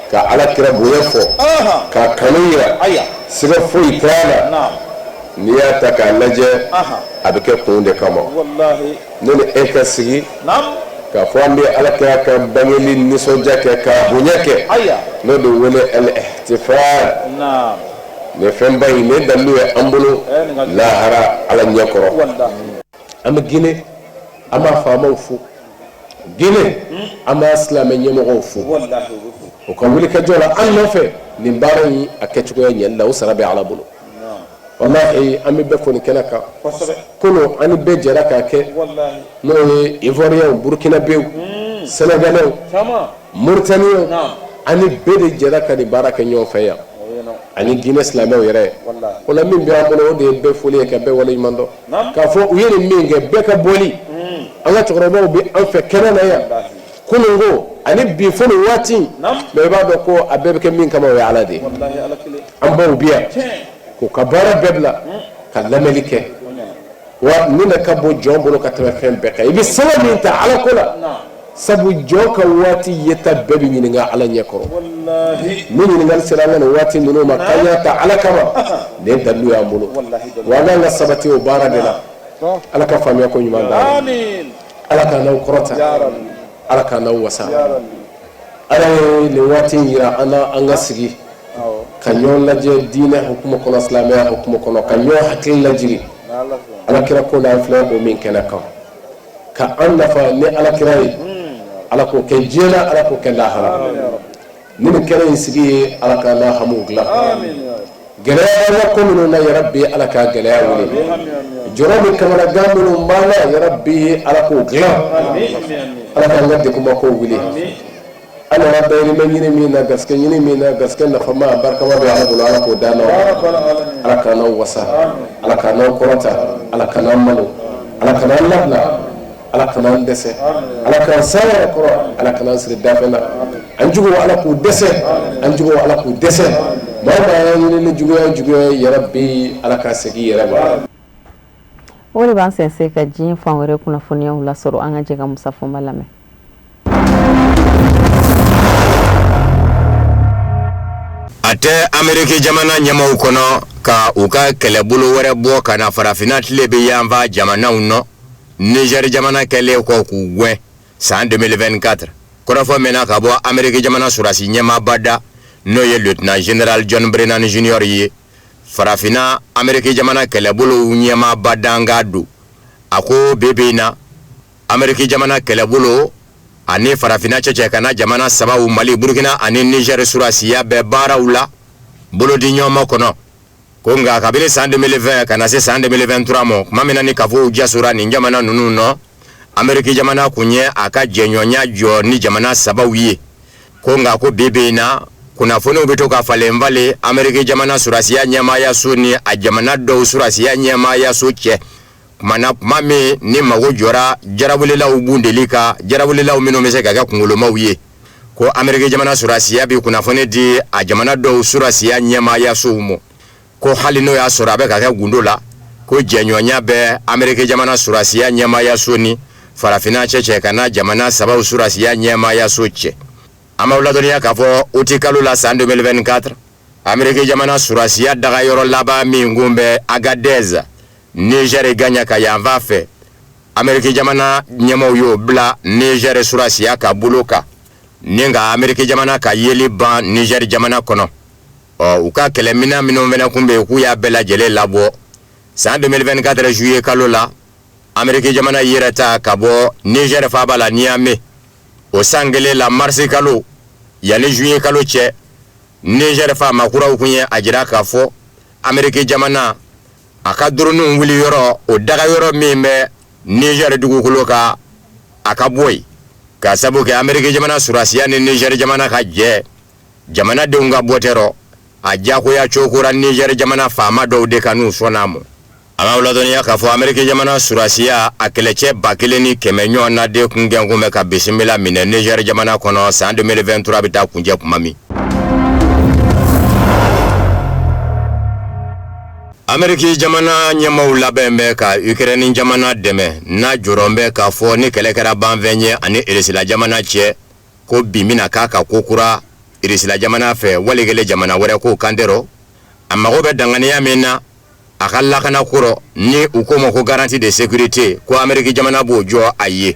ka Alakira bonya fɔ, k'a kanu yira, siga foyi t'a la. N'i y'a ta k'a lajɛ, a bɛ kɛ kun de kama. Ne ni e ka sigi k'a fɔ an bɛ ala kira ka bangeli nisɔndiya kɛ, k'a bonya kɛ, n'o de wele al-ihtifal. Nin fɛnba in, nin dalilu ye an bolo lahara ala ɲɛkɔrɔ. An bɛ Gine, an b'a faamaw fo. Gine, an b'a silamɛ ɲɛmɔgɔw fo u ka wulikajɔ la an nɔfɛ nin baara in a kɛcogoya ɲɛli la. O sara bɛ ala bolo. Walahi, an bɛ bɛɛ fo nin kɛnɛ kan. Kunun, an ni bɛɛ jɛra k'a kɛ, n'o ye Ivoiriyɛnw, Burkinabéw, Sénégalais, Mauritaniens, an ni bɛɛ de jɛra ka nin baara kɛ ɲɔgɔn fɛ yan, ani Guinée silamɛw yɛrɛ. O la, min bɛ an bolo, o de ye bɛɛ foli ye, ka bɛɛ waleɲuman dɔn k'a fɔ u ye nin min kɛ, bɛɛ ka bɔli. An ka cɛkɔrɔbaw bɛ an fɛ kɛnɛ na yan kunun ko ani bi fo nin waati. Mais i b'a dɔn ko a bɛɛ bɛ kɛ min kama, o ye ala de ye. An baw bi yan k'u ka baara bɛɛ bila ka lamɛnni kɛ. Wa nin de ka bon jɔn bolo ka tɛmɛ fɛn bɛɛ kan, i bɛ sanga min ta ala ko la, sabu jɔn ka waati yeta bɛɛ bɛ ɲininka ala ɲɛ kɔrɔ. Ni ɲininkali sera an ka nin waati ninnu ma, k'an y'a ta ala kama, nin ye dalilu y'an bolo. Wa an k'an ka sabati o baara de la. Ala ka faamuya ko ɲuman d'an ma. Ala k'an n'aw kɔrɔta, ala k'an n'aw wasa. Ala ye nin waati in yira an na, an ka sigi ka ɲɔgɔn lajɛ diinɛ hukumu kɔnɔ, silamɛya hukumu kɔnɔ, ka ɲɔgɔn hakili lajigi alakira ko la. An filɛ o min kɛnɛ kan, ka an nafa ni alakira ye, ala k'o kɛ diɲɛ na, ala k'o kɛ lahara. Ni nin kɛnɛ in sigi ye, ala k'an n'a hamiw dilan. Gɛlɛya b'an ka ko minnu na, yarabi, ala ka gɛlɛya wuli. Jɔrɔ ni kamanagan minnu b'an na, yarabi, ala k'o dilan. Ala k'an ka degunba kow wuli. An nana dayirimɛ ɲini min na, garisɛgɛ ɲini min na, garisɛgɛ nafama barikama bɛ ala bolo, ala k'o d'an ma. Ala k'an n'aw wasa, ala k'an n'aw kɔrɔta, ala kan'an malo, ala kan'an labila, ala kan'an dɛsɛ, ala k'an san yɛrɛ kɔrɔ, ala kan'an siri dafɛn na. An juguw, ala k'u dɛsɛ. An juguw, ala k'u dɛsɛ. Maa o maa y'a ɲini ni juguya juguya ye, yarabi, ala k'a segin i yɛrɛ ma. O de b'an sɛnsɛn ka diɲɛ fan wɛrɛ kunnafoniyaw lasɔrɔ. An ka jɛ ka Musa Fɔnba lamɛn. A tɛ Ameriki jamana ɲɛmaaw kɔnɔ ka u ka kɛlɛbolo wɛrɛ bɔ ka na farafinna tilebin yanfan jamanaw nɔ, Niger jamana kɛlen kɔ k'u gɛn san 2024. Kɔrɔfɔ mɛnna ka bɔ Ameriki jamana sɔrɔdasi ɲɛmaaba da, n'o ye lieutenant général John Brennan Junior ye, farafinna Ameriki jamana kɛlɛbolow ɲɛmaaba dankan don. A ko bi bi in na, Ameriki jamana kɛlɛbolo ani farafinna cɛcɛ ka na jamana sabaw, Mali, Burkina ani Niger, sɔrɔdasiya bɛ baaraw la bolodiɲɔgɔnma kɔnɔ. Ko nka kabini san 2020 ka na se san 2023 ma, tuma min na ni kafow jasora nin jamana ninnu nɔ, Ameriki jamana kun ye a ka jɛɲɔgɔnya jɔ ni jamana sabaw ye. Ko nka ko bi bi in na, kunnafoniw bɛ to ka falen falen Ameriki jamana sɔrɔdasiya ɲɛmaayaso ni a jamana dɔw sɔrɔdasiya ɲɛmaayaso cɛ, tuma na tuma min ni mago jɔra jarawelelaw bundeli kan, jarawelelaw minnu bɛ se ka kɛ kungolomaw ye. Ko Ameriki jamana sɔrɔdasiya bɛ kunnafoni di a jamana dɔw sɔrɔdasiya ɲɛmaayasow ma, ko hali n'o y'a sɔrɔ a bɛ ka kɛ gundo la, ko jɛɲɔgɔnya bɛ Ameriki jamana sɔrɔdasiya ɲɛmaayaso ni farafinna cɛcɛ ka na jamana sabaw sɔrɔdasiya ɲɛmaayaso cɛ. An b'aw ladɔnniya k'a fɔ uti kalo la san 2024, Ameriki jamana sɔrɔdasiya dagayɔrɔ laban min kun bɛ Agadez, Niger gaɲaka yanfan fɛ, Ameriki jamana ɲɛmaaw y'o bila Niger sɔrɔdasiya ka bolo kan, ni ka Ameriki jamana ka yeli ban Niger jamana kɔnɔ. Ɔ, u ka kɛlɛminɛn minnu fana kun bɛ yen, k'u y'a bɛɛ lajɛlen labɔ. San 2024 juillet kalo la, Ameriki jamana yɛrɛ ta ka bɔ Niger faaba la Niamey. O san kelen la, marisi kalo yanni juillet kalo cɛ, Niger faama kuraw kun ye a jira k'a fɔ Ameriki jamana a ka droniw wuli yɔrɔ, o daga yɔrɔ min bɛ Niger dugukolo kan, a ka bɔ yen, ka sabu kɛ Ameriki jamana sɔrɔdasiya ni Niger jamana ka jɛ jamanadenw ka bɔ tɛ rɔ, a diyagoya cokora Niger jamana faama dɔw de kan, n'u sɔnna a ma. An b'aw ladɔnniya k'a fɔ Ameriki jamana sɔrɔdasiya a kɛlɛcɛ 1500 ɲɔgɔn na de kun gɛn kun bɛ ka bisimila minɛ Niger jamana kɔnɔ san 2023 bɛ taa kuncɛ tuma min. Ameriki jamana ɲɛmaaw labɛn bɛ ka Ukraine jamana dɛmɛ, n'a jɔrɔ bɛ k'a fɔ ni kɛlɛ kɛra banfɛn ye ani Irisila jamana cɛ, ko bin bɛna k'a kan kokura Irisila jamana fɛ, wali kelen jamana wɛrɛ k'o kan tɛ rɔ. A mago bɛ danganiya min na, a ka lakana ko rɔ ni u k'o ma ko garantie de sécurité, ko Ameriki jamana b'o jɔ a ye,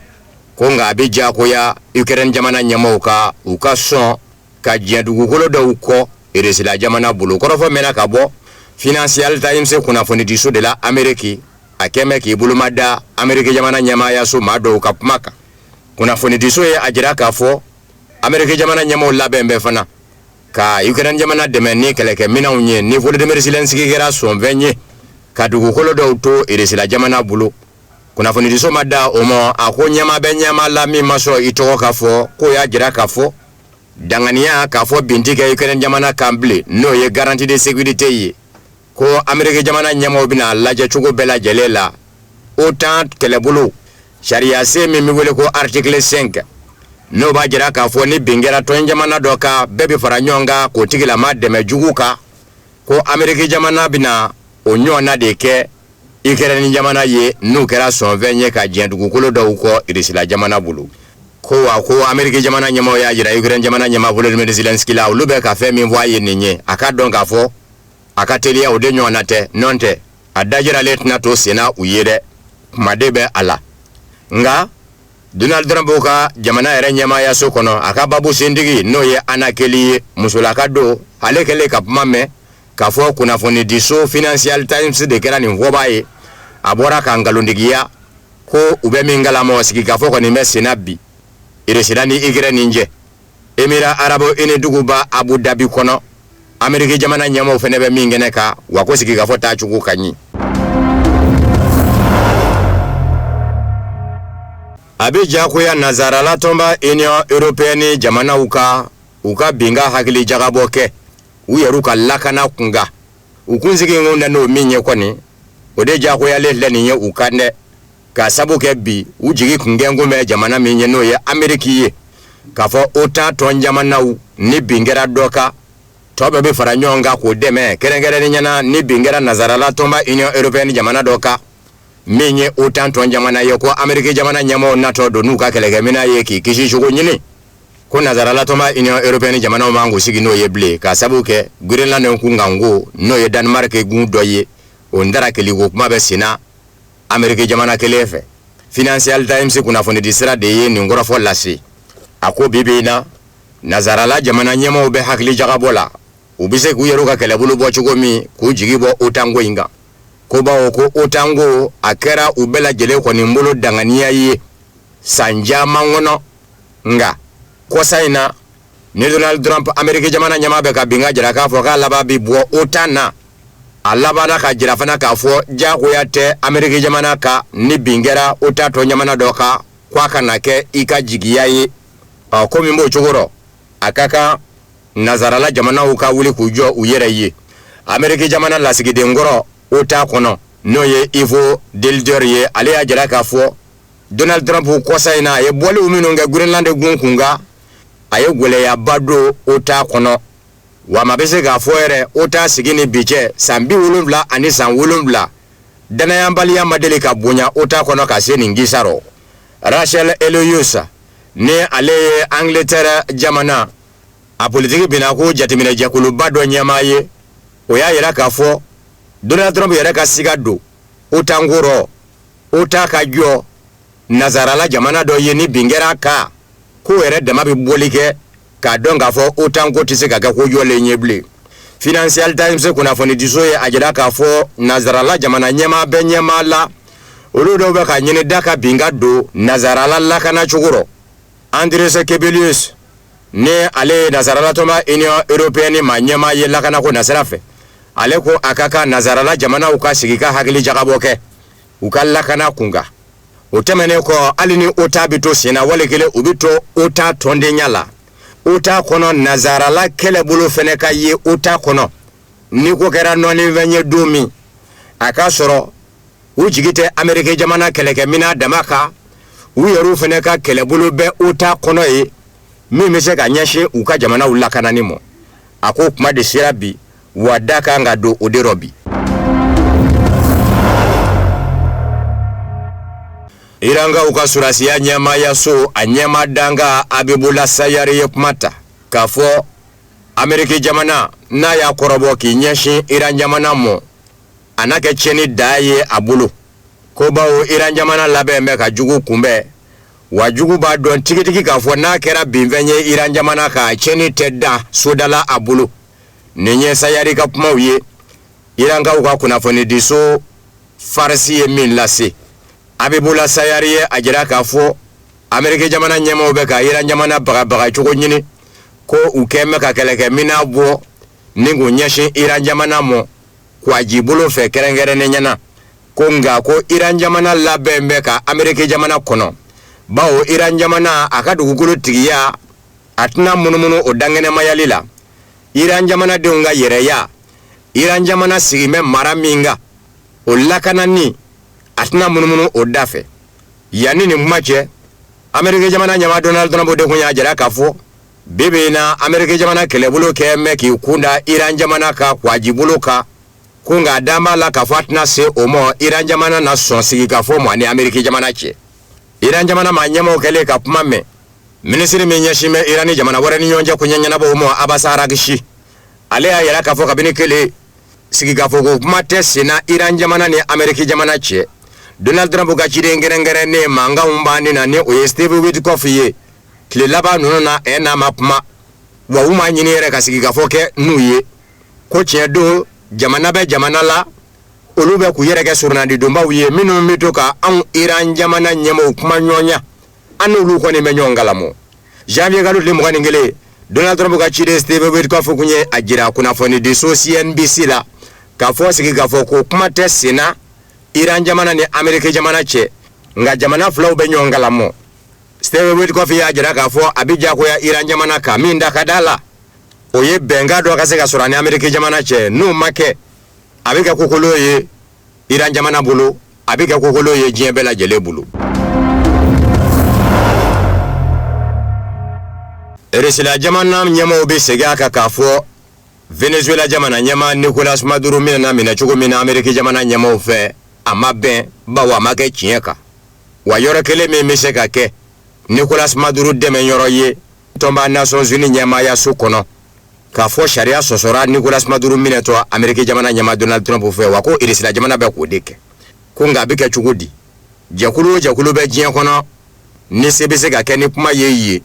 ko nka a bɛ diyagoya Ukraine jamana ɲɛmaaw ka u ka sɔn ka diɲɛ dugukolo dɔw kɔ Irisila jamana bolo. Kɔrɔfɔ mɛnna ka bɔ Financial Times kunnafonidiso de la Ameriki, a kɛn bɛ k'i boloma da Ameriki jamana ɲɛmaayaso maa dɔw ka kuma kan. Kunnafonidiso ye a jira k'a fɔ Ameriki jamana ɲɛmaaw labɛn bɛ fana ka Ukraine jamana dɛmɛ ni kɛlɛkɛminɛnw ye, ni Volodymyr Zelensky kɛra sɔnfɛn ye ka dugukolo dɔw to Irisila jamana bolo. Kunnafonidiso ma da o ma, a ko ɲɛmaa bɛ ɲɛmaa la min ma sɔn i tɔgɔ ka fɔ, k'o y'a jira k'a fɔ danganiya k'a fɔ bin tɛ kɛ Ukraine jamana kan bilen, n'o ye garantie de sécurité ye, ko Ameriki jamana ɲɛmaaw bɛna a lajɛ cogo bɛɛ lajɛlen la OTAN kɛlɛbolo sariyasen min bɛ wele ko article 5, n'o b'a jira k'a fɔ ni bin kɛra tɔn jamana dɔ kan, bɛɛ bɛ fara ɲɔgɔn kan k'o tigilama dɛmɛ jugu kan, ko Ameriki jamana bɛna o ɲɔgɔnna de kɛ Ukraine jamana ye n'u kɛra sɔnfɛn ye ka diɲɛ dugukolo dɔw kɔ Irisila jamana bolo. Ko wa ko Ameriki jamana ɲɛmaaw y'a jira Ukraine jamana ɲɛmaa Volodymyr Zelensky la, olu bɛ ka fɛn min fɔ a ye nin ye, a ka dɔn k'a fɔ a ka teliya o de ɲɔgɔnna tɛ, nɔn tɛ a dajiralen tɛna to senna u ye dɛ, kuma de bɛ a la. Nka Donald Trump ka jamana yɛrɛ ɲɛmaayaso kɔnɔ, a ka babu sentigi n'o ye Anna Kelly ye, musolaka don, ale kɛlen ka kuma mɛn k'a fɔ kunnafonidiso Financial Times de kɛra nin fɔbaa ye, a bɔra ka nkalontigiya ko u bɛ min kalama, sigikafɔ kɔni bɛ senna bi Irisila ni Ukraine cɛ Émirats arabes unis duguba Abu Dhabi kɔnɔ, Ameriki jamana ɲɛmaaw fana bɛ min kɛnɛ kan, wa ko sigikafɔ taacogo ka ɲi. A bɛ diyagoya nansarala tɔnba Union européenne jamanaw ka u ka binkan hakili jagabɔ kɛ u yɛrɛ ka lakana kunkan. U kunsigi kun na n'o min ye kɔni, o de diyagoyalen filɛ nin ye u kan dɛ, k'a sabu kɛ bi u jigi kun kɛnkun bɛ jamana min ye, n'o ye Ameriki ye, k'a fɔ OTAN tɔn jamanaw ni bin kɛra dɔ kan, tɔ bɛɛ bɛ fara ɲɔgɔn kan k'o dɛmɛ, kɛrɛnkɛrɛnnenya na ni bin kɛra nansarala tɔnba Union européenne jamana dɔ kan min ye OTAN tɔn jamana ye, ko Ameriki jamana ɲɛmaaw natɔ don n'u ka kɛlɛkɛminɛn ye k'i kisi cogo ɲini, ko nansarala tɔnba Union européenne jamanaw man k'u sigi n'o ye bilen, k'a sabu kɛ Groenland kunkanko, n'o ye Danemark gun dɔ ye, o ndarakeli ko kuma bɛ senna Ameriki jamana kelen fɛ. Financial Times kunnafonidi sira de ye nin kɔrɔfɔ lase. A ko bi bi in na, nansarala jamana ɲɛmaaw bɛ hakili jagabɔ la, u bɛ se k'u yɛrɛ ka kɛlɛbolo bɔ cogo min k'u jigi bɔ OTAN ko in kan, ko bawo ko OTAN ko a kɛra u bɛɛ lajɛlen kɔni bolo danganiya ye san caman kɔnɔ. Nka kɔsa in na, ni Donald Trump Ameriki jamana ɲɛmaa bɛ ka binkan jira k'a fɔ k'a laban bi bɔ OTAN na, a labanna ka jira fana k'a fɔ diyagoya tɛ Ameriki jamana kan ni bin kɛra OTAN tɔn jamana dɔ kan, ko a kana kɛ i ka jigiya ye. Ɔ, ko min b'o cogo rɔ, a ka kan nansarala jamanaw ka wuli k'u jɔ u yɛrɛ ye. Ameriki jamana lasigiden kɔrɔ OTAN kɔnɔ, n'o ye Ivo Daalder ye, ale y'a jira k'a fɔ Donald Trump kɔsa in na, a ye bɔliw minnu kɛ Groenland gun kunkan, a ye gwɛlɛyaba don OTAN kɔnɔ. Wa maa bɛ se k'a fɔ yɛrɛ, OTAN sigi ni bi cɛ san 77, danayabaliya ma deli ka bonya OTAN kɔnɔ ka se nin kisa rɔ. Rachel Ellowes, ni ale ye Angleterre jamana a politiki binako jateminɛ jɛkuluba dɔ ɲɛmaa ye, o y'a yira k'a fɔ Donald Trump yɛrɛ ka siga don OTAN ko rɔ, OTAN ka jɔ nazarala jamana dɔ ye ni bin kɛra kan, k'o yɛrɛ dama bɛ bɔli kɛ k'a dɔn k'a fɔ OTAN ko tɛ se ka kɛ ko jɔlen ye bilen. Financial Times kunnafonidiso ye a jira k'a fɔ nazarala jamana ɲɛmaa bɛɛ ɲɛmaa la, olu dɔw bɛ ka ɲini da ka bin ka don nazarala lakana cogo rɔ. Andrius Kubilius, ni ale ye nazarala tɔnba Union européenne ma ɲɛmaa ye lakanako nasira fɛ, ale ko a ka kan nazarala jamanaw ka sigi ka hakili jagabɔ kɛ u ka lakana kunkan. O tɛmɛnen kɔ, hali ni OTAN bɛ to sen na, wali kelen u bɛ to OTAN tɔndenya la, OTAN kɔnɔ nazarala kɛlɛbolo fɛnɛ ka ye OTAN kɔnɔ, ni ko kɛra nɔɔnifɛn ye don min, a ka sɔrɔ u jigi tɛ Ameriki jamana kɛlɛkɛminɛn dama kan, u yɛrɛw fɛnɛ ka kɛlɛbolo bɛ OTAN kɔnɔ ye min bɛ se ka ɲɛsin u ka jamanaw lakanani ma. A ko kuma de sera bi, wa da kan ka don o de rɔ bi. Irankaw ka surasiya ɲɛmaayaso a ɲɛmaa dankan Habibullah Sayari ye kuma ta k'a fɔ Ameriki jamana n'a y'a kɔrɔbɔ k'i ɲɛsin Iran jamana ma. A na kɛ tiɲɛni dan ye a bolo, ko bawo Iran jamana labɛn bɛ ka jugu kunbɛn, wa jugu b'a dɔn tigitigi k'a fɔ n'a kɛra binfɛn ye Iran jamana kan, tiɲɛni tɛ dan sodala a bolo. Nin ye Sayari ka kumaw ye, Irankaw ka kunnafonidiso Farisi ye min lase. Abibula Sayari ye a jira k'a fɔ Ameriki jamana ɲɛmaaw bɛ ka Iran jamana bagabaga cogo ɲini, ko u kɛn bɛ ka kɛlɛkɛminɛn bɔ ni k'u ɲɛsin Iran jamana ma kwajibolo fɛ kɛrɛnkɛrɛnnenya na, ko nka ko Iran jamana labɛn bɛ ka Ameriki jamana kɔnɔ, bawo Iran jamana a ka dugukolo tigiya a tɛna munumunu o dankɛnɛmayali la. Iran jamanadenw ka yɛrɛya, Iran jamana sigin bɛ mara min kan, o lakanani a tɛna munumunu o da fɛ. Yanni nin kuma cɛ, Ameriki jamana ɲɛmaa Donald Trump de kun y'a jira k'a fɔ bi bi in na Ameriki jamana kɛlɛbolo kɛ mɛ k'i kun da Iran jamana ka kwajibolo kan, ko nka dan b'a la k'a fɔ a tɛna se o ma, Iran jamana na sɔn sigikafɔ ma ni Ameriki jamana cɛ. Iran jamana maa ɲɛmaaw kɛlen ka kuma mɛn, minisiri min ɲɛsin bɛ Iran ni jamana wɛrɛ ni ɲɔgɔn cɛ koɲɛ ɲɛnabɔw ma, Abbas Araghchi, ale y'a yira k'a fɔ kabini kelen sigikafɔ ko kuma tɛ senna Iran jamana ni Ameriki jamana cɛ. Donald Trump ka ciden kɛrɛnkɛrɛnnen mankanw banni na, ni o ye Steve Witkoff ye, tile laban ninnu na ɛ n'a ma kuma, wa u m'a ɲini yɛrɛ ka sigikafɔ kɛ n'u ye. Ko tiɲɛ don, jamana bɛ jamana la, olu bɛ k'u yɛrɛ kɛ surunadidonbaw ye minnu bɛ to ka anw Iran jamana ɲɛmaaw kuma ɲɔgɔnya, an n'olu kɔni bɛ ɲɔgɔn kalamɔ. Janvier kalo tile 21, Donald Trump ka ciden Steve Witkoff kun ye a jira kunnafonidiso CNBC la k'a fɔ sigikafɔ ko kuma tɛ senna Iran jamana ni Ameriki jamana cɛ, nka jamana filaw bɛ ɲɔgɔn kalamɔ. Steve Witkoff y'a jira k'a fɔ a bɛ jagoya Iran jamana kan min da ka d'a la, o ye bɛnkan dɔ ka se ka sɔrɔ a ni Ameriki jamana cɛ. N'o ma kɛ, a bɛ kɛ kokolo ye Iran jamana bolo, a bɛ kɛ kokolo ye diɲɛ bɛɛ lajɛlen bolo. Irisila jamana ɲɛmaaw bɛ segin a kan k'a fɔ Venezuela jamana ɲɛmaa Nicolas Maduro minɛna minɛ cogo min na Ameriki jamana ɲɛmaaw fɛ, a ma bɛn, bawo a ma kɛ tiɲɛ kan. Wa yɔrɔ kelen min bɛ se ka kɛ Nicolas Maduro dɛmɛ yɔrɔ ye tɔnba Nations Unies ɲɛmaayaso kɔnɔ, k'a fɔ sariya sɔsɔra Nicolas Maduro minɛtɔ Ameriki jamana ɲɛmaa Donald Trump fɛ, wa ko Irisila jamana bɛ k'o de kɛ. Ko nka a bɛ kɛ cogo di? Jɛkulu o jɛkulu bɛ diɲɛ kɔnɔ, ni se bɛ se ka kɛ ni kuma ye yen,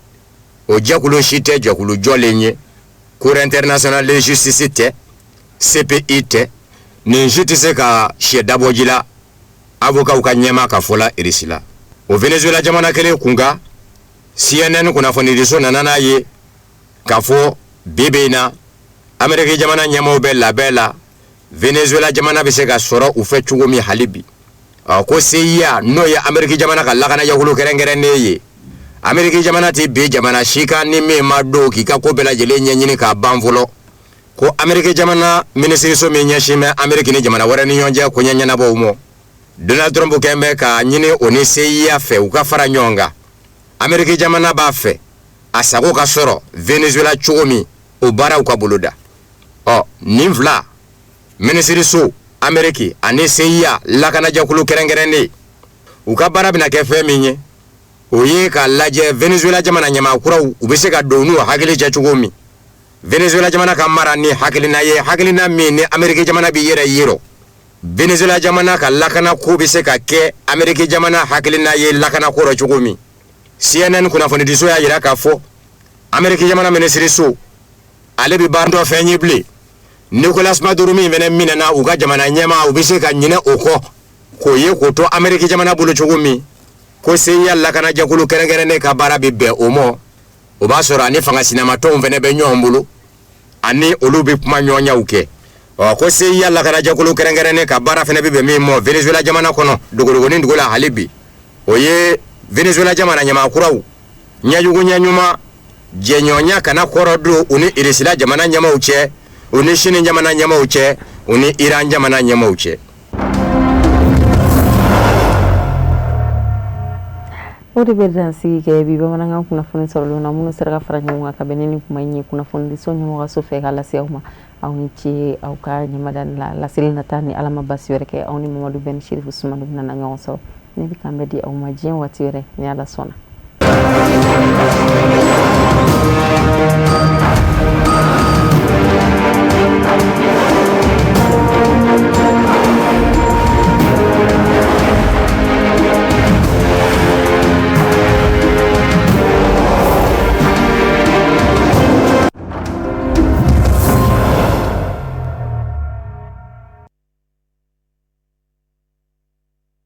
o jɛkulu si tɛ jɛkulu jɔlen ye. Cour internationale de justice tɛ, CPI tɛ, nin si tɛ se ka sɛ dabɔ ji la avocatw ka ɲɛmaa ka fɔ la Irisila. O Venezuela jamana kelen kunkan, CNN kunnafonidiso nana n'a ye k'a fɔ bi bi in na Ameriki jamana ɲɛmaaw bɛ labɛn la Venezuela jamana bɛ se ka sɔrɔ u fɛ cogo min hali bi. Ɔ ko CIA, n'o ye Ameriki jamana ka lakanajɛkulu kɛrɛnkɛrɛnnen ye, Ameriki jamana tɛ bin jamana si kan ni min ma don k'i ka ko bɛɛ lajɛlen ɲɛɲini k'a ban fɔlɔ. Ko Ameriki jamana minisiriso min ɲɛsin bɛ Ameriki ni jamana wɛrɛ ni ɲɔgɔn cɛ koɲɛ ɲɛnabɔw ma, Donald Trump kɛn bɛ k'a ɲini o ni CIA fɛ u ka fara ɲɔgɔn kan. Ameriki jamana b'a fɛ a sago ka sɔrɔ Venezuela cogo min, o baaraw ka boloda. Ɔ nin fila, minisiriso Ameriki ani CIA lakanajɛkulu kɛrɛnkɛrɛnnen, u ka baara bɛna kɛ fɛn min ye, o ye k'a lajɛ Venezuela jamana ɲɛmaa kuraw u bɛ se ka don n'u hakili cɛ cogo min, Venezuela jamana ka mara ni hakilina ye, hakilina min ni Ameriki jamana b'i yɛrɛ yirɔ. Venezuela jamana ka lakana ko bɛ se ka kɛ Ameriki jamana hakilina ye lakana ko rɔ cogo min. CNN kunnafonidiso y'a jira k'a fɔ Ameriki jamana minisiriso ale bɛ baara dɔ fɛn ye bilen. Nicolas Maduro min fana minɛna u ka jamana ɲɛmaa, u bɛ se ka ɲinɛ o kɔ k'o ye k'o to Ameriki jamana bolo cogo min. Ko CIA lakanajɛkulu kɛrɛnkɛrɛnnen ka baara bɛ bɛn o ma, o b'a sɔrɔ ani fanga sinamatɔnw fana bɛ ɲɔgɔn bolo, ani olu bɛ kuma ɲɔgɔnyaw kɛ. Ɔ ko CIA lakanajɛkulu kɛrɛnkɛrɛnnen ka baara fana bɛ bɛn min ma Venezuela jamana kɔnɔ dogodogonin dugu la hali bi, o ye Venezuela jamana ɲɛmaa kuraw ɲɛjugu ɲɛɲuman jɛɲɔgɔnya kana kɔrɔ don u ni Irisila jamana ɲɛmaaw cɛ, u ni Sini jamana ɲɛmaaw cɛ, u ni Iran jamana ɲɛmaaw cɛ. O de bɛ dansigi kɛ bi bamanankan kunnafoni sɔrɔlenw na minnu sera ka fara ɲɔgɔn kan ka bɛn ni nin kuma in ye kunnafonidiso ɲɛmɔgɔso fɛ ka lase aw ma. Aw ni ce aw ka ɲɛmadani la. Laseli nata ni Ala ma basi wɛrɛ kɛ, aw ni Mamadu Bɛn Sirifu Sumano bɛna na ɲɔgɔn sɔrɔ. Ne bɛ k'an bɛɛ di aw ma diɲɛ waati wɛrɛ ni Ala sɔnna.